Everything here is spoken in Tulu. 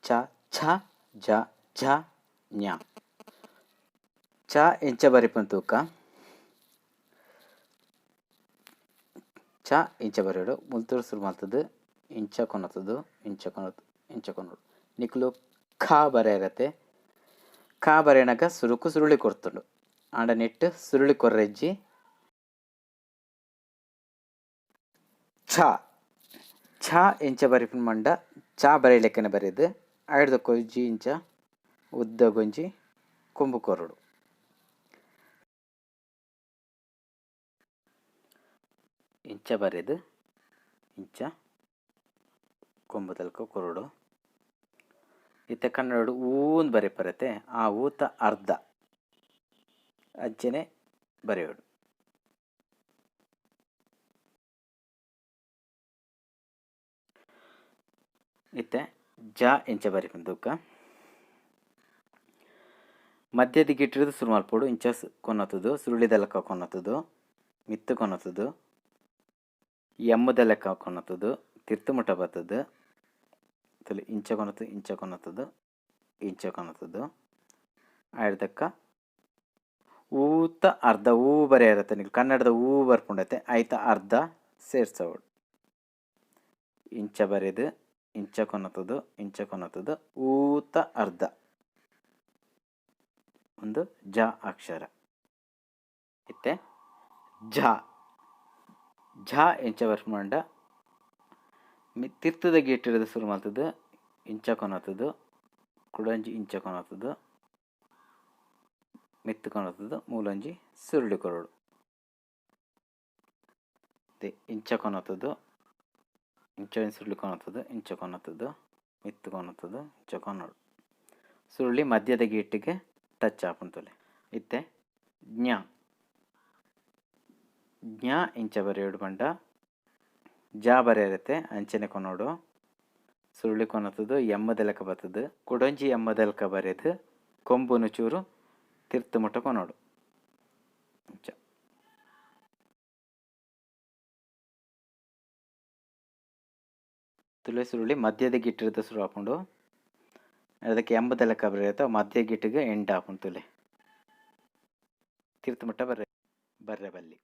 ಚ, ಛ, ಜ, ಝ, ಞ. ಚ ಎಂಚ ಬರೆಪುನ ತೂಕ. ಚ ಇಂಚ ಬರೆಯೊಡು. ಮುಲ್ತುಡು ಸುರು ಮಲ್ತುದು ಇಂಚ ಕೊನತುದು ಇಂಚ ಕೊನತು ಇಂಚ ಕೊನೊಡು. ನಿಕುಲು ಖ ಬರೆಯರತೆ. ಖ ಬರೆನಗ ಸುರುಕು ಸುರುಳಿ ಕೊರ್ತುಂಡು. ಆಂಡ ನೆಟ್ಟ್ ಸುರುಳಿ ಕೊರ್ರೆಜ್ಜಿ. ಛ ಛ ಎಂಚ ಬರೆಪುನ ಪಂಡ ಚ ಬರೆಯಿಲೆಕ್ಕನೆ ಬರೆದ್ ಐಡ್ದ್ ಬೊಕ್ಕ ಇಂಚ ಉದ್ದಗೊಂಜಿ ಕೊಂಬು ಕೊರೊಡು. ಇಂಚ ಬರೆದ್ ಇಂಚ ಕೊಂಬುದಲ್ಕ ಕೊರೊಡು. ಇತ್ತೆ ಕನ್ನಡೊಡು ಊಂದ್ ಬರೆಪರತೆ ಆ ಊತ ಅರ್ಧ ಅಂಚನೆ ಬರೆಯೊಡು. ಇತ್ತೆ ಜ ಎಂಚ ಬರೆಪುನ ತೂಕ. ಮಧ್ಯದ ಗಿಟ್ಟಿರ್ದ್ ಸುರು ಮಲ್ಪೊಡು. ಇಂಚ ಕೊನತುದು ಸುರುಳಿದ ಲೆಕ್ಕ ಕೊನತುದು ಮಿತ್ತ್ ಕೊನತುದು ಎಮ್ಮುದ ಲೆಕ್ಕ ಕೊನತುದು ತಿರ್ತ್ ಮುಟ್ಟ ಬತ್ತುದು ತೂಲೆ ಇಂಚ ಕೊನತು ಇಂಚ ಕೊನತುದು ಇಂಚ ಕೊನತುದು ಐಡ್ದಕ್ಕ ಊತ ಅರ್ಧ ಊ ಬರೆಯರತ್ತೆ ನಿಕುಲು ಕನ್ನಡದ ಊ ಬರ್ಪುಂಡತೆ ಐತ ಅರ್ಧ ಸೇರ್ಸವೊಡು. ಇಂಚ ಬರೆದ್ ಇಂಚ ಕೊನತುದು ಇಂಚ ಕೊನತುದು ಊತ ಅರ್ಧ ಉಂದು ಜ ಅಕ್ಷರ. ಇತ್ತೆ ಝ ಝ ಎಂಚ ಬರ್ಪುಂಡು ಪಂಡ ತಿರ್ತುದ ಗೇಟ್ ಸುರು ಮಲ್ತುದು ಇಂಚ ಕೊನತುದು ಕುಡೊಂಜಿ ಇಂಚ ಕೊನತುದು ಮಿತ್ತ್ ಕೊನತುದು ಮೂಲೊಂಜಿ ಸುರುಳಿ ಕೊರೊಡು. ಇಂಚ ಕೊನತುದು ಇಂಚ ಒಂಜಿ ಸುರುಳಿ ಕೊನತುದು ಇಂಚ ಕೊನತುದು ಮಿತ್ತ್ ಕೊನತುದು ಇಂಚ ಕೊನೊಡು. ಸುರುಳಿ ಮಧ್ಯದ ಗೇಟಿಗೆ ಟಚ್ ಆಪುಂಡು ತೂಲೆ. ಇತ್ತೆ ಜ್ಞ ಜ್ಞ ಇಂಚ ಬರೆಯೊಡು ಪಂಡ ಜ ಬರೆಯರತೆ ಅಂಚನೆ ಕೊನೊಡು. ಸುರುಳಿ ಕೊನತುದು ಎಮ್ಮದ ಲೆಕ್ಕ ಬತ್ತುದು ಕುಡೊಂಜಿ ಎಮ್ಮದ ಲೆಕ್ಕ ಬರೆದ್ ಕೊಂಬುನು ಚೂರು ತಿರ್ತ್ ಮುಟ್ಟ ಕೊನೊಡು. ಇಂಚ ತುಳು ಸುರುಳಿ ಮಧ್ಯದ ಗಿಟ್ಟಿರ್ದ್ ಸುರು ಆಪುಂಡು. ಅದಕ್ಕೆ ಎಂಬದ ಲೆಕ್ಕ ಬರೆಯತ್ತ ಮಧ್ಯ ಗಿಟ್ಟಿಗೆ ಎಂಡ್ ಆಪುಂಡು ತುಲೆ. ತಿರ್ತ್ ಮುಟ್ಟ ಬರ್ರೆ ಬರ್ರೆ ಬಲ್ಲಿ.